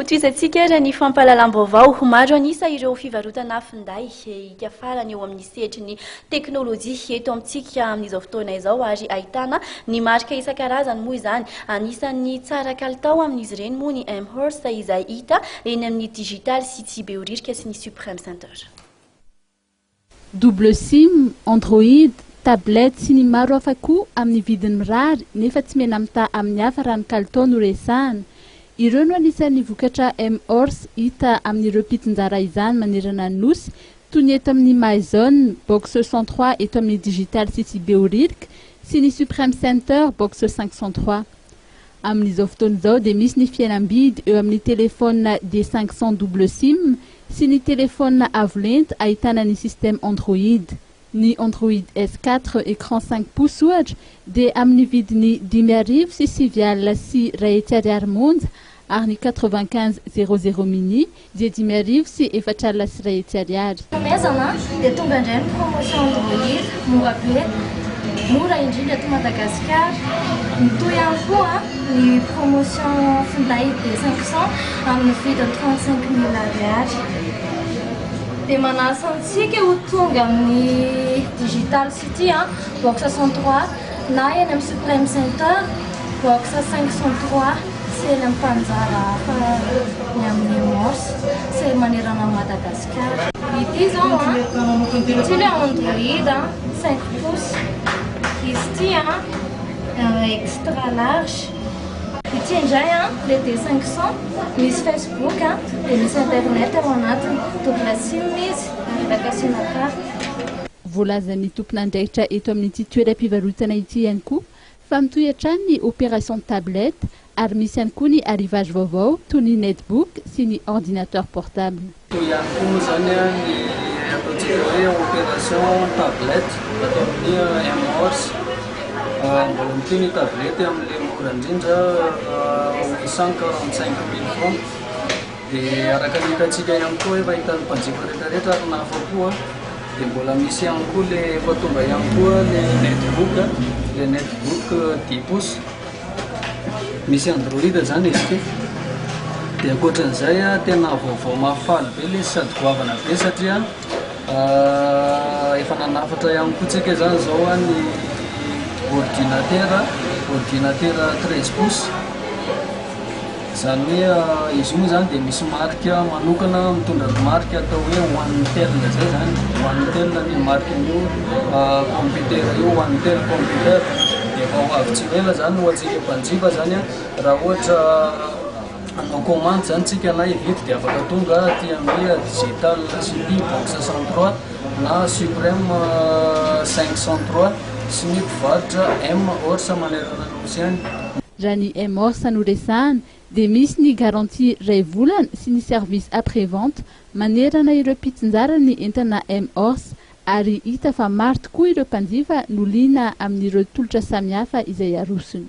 Hotohizantsika ary ny fampahalalam-baovao. Maro an'isa ireo fivarotana finday hika farany eo amin'ny sehatry ny teknolojia eto amintsika amin'izao fotoana izao ary ahitana ny marika isan-karazany moa izany. Anisan'ny tsara kalitao amin'izy ireny moa ny M-Horse izay hita eny amin'ny Digital City Behoririka sy ny Supreme Center. Double sim, Android, tablette sy ny maro hafa koa amin'ny vidiny mirary nefa tsy mena-mitaha amin'ny hafa raha ny kalitao no resahana. Ireo no anisan'ny vokatra M-Horse hita amin'ireo mpitsinjara izany manerana ny Nosy toy ny eto amin'ny Maison, Box 103 eto amin'ny Digital City Behoririka sy ny Supreme Center, Box 503. Amin'izao fotoana izao dia misy ny fihenam-bidy eo amin'ny telefaonina D500 double sim sy ny telefaonina avo lenta ahitana ny système Android. Ny Android S4 écran 5 pouces ohatra dia amin'ny vidiny 195 100 ariary monja ary ny 95 00 mini dia 105 100 ariary. Fanomezana dia tonga indray ny promotion Android mora be, mora indrindra eto Madagasikara. Mitohy ihany koa ny promotion finday D500 amin'ny vidiny 35 000 ariary. Dia manasa antsika ho tonga amin'ny Digital City, box 103 na eny amin'ny Supreme Center, box 503 sy eny amin'ny mpanjara hafa ny amin'ny Morse sy manerana an'i Madagasikara. Ity izao an, ity ilay Android 5 pouces, izy ity an extra large, ity indray an ilay D500 misy Facebook dia misy internet ao anatiny, double sim izy ary afaka asiana carte. Voalazan'ny tompon'andraikitra eto amin'ity toeram-pivarotana ity ihany koa fa mitohy hatrany ny opération tablette ary misy ihany koa ny arrivage vaovao toy ny netbook sy ny ordinateur portable. Toy ihany koa moa izany ny ataontsika hoe opération tablette atao amin'ny M-Horse. Mbola mitohy ny tablette amin'ilay mora indrindra 845 mille francs. Dia araka ny hitantsika ihany koa efa hitan'ny mpanjifa rehetrarehetra ary nahafa-po dia mbola misy ihany koa ilay efa tonga ihany koa ilay netbook, ilay netbook 10 pouces. Misy Android zany izy ity. Dia ankoatran'izay tena vaovao mahafaly be ilay izy sady goavana be satria efa nanafatra ihany koa tsika zany zao ny ordinateur, ordinateur 13 pouces. Izany hoe izy io moa zany dia misy marika manokana mitondra ny marika atao hoe OneTel zay zany. OneTel ny marikan'io computer io, OneTel computer. Dia efa ho avy tsy ho ela zany ho antsika mpanjifa zany raha ohatra hanao commande zany tsika na hividy dia afaka tonga aty amin'ny Digital City box 103 na Supreme 503 sy ny mpivarotra M Horse manerana ny Nosy any. Raha ny M-Horse no resahana dia misy ny garantie iray volana sy ny service après vente manerana ireo mpitsinjara ny entana M-Horse ary hita fa maro tokoa ireo mpanjifa no liana amin'ireo tolotra samihafa izay arosony.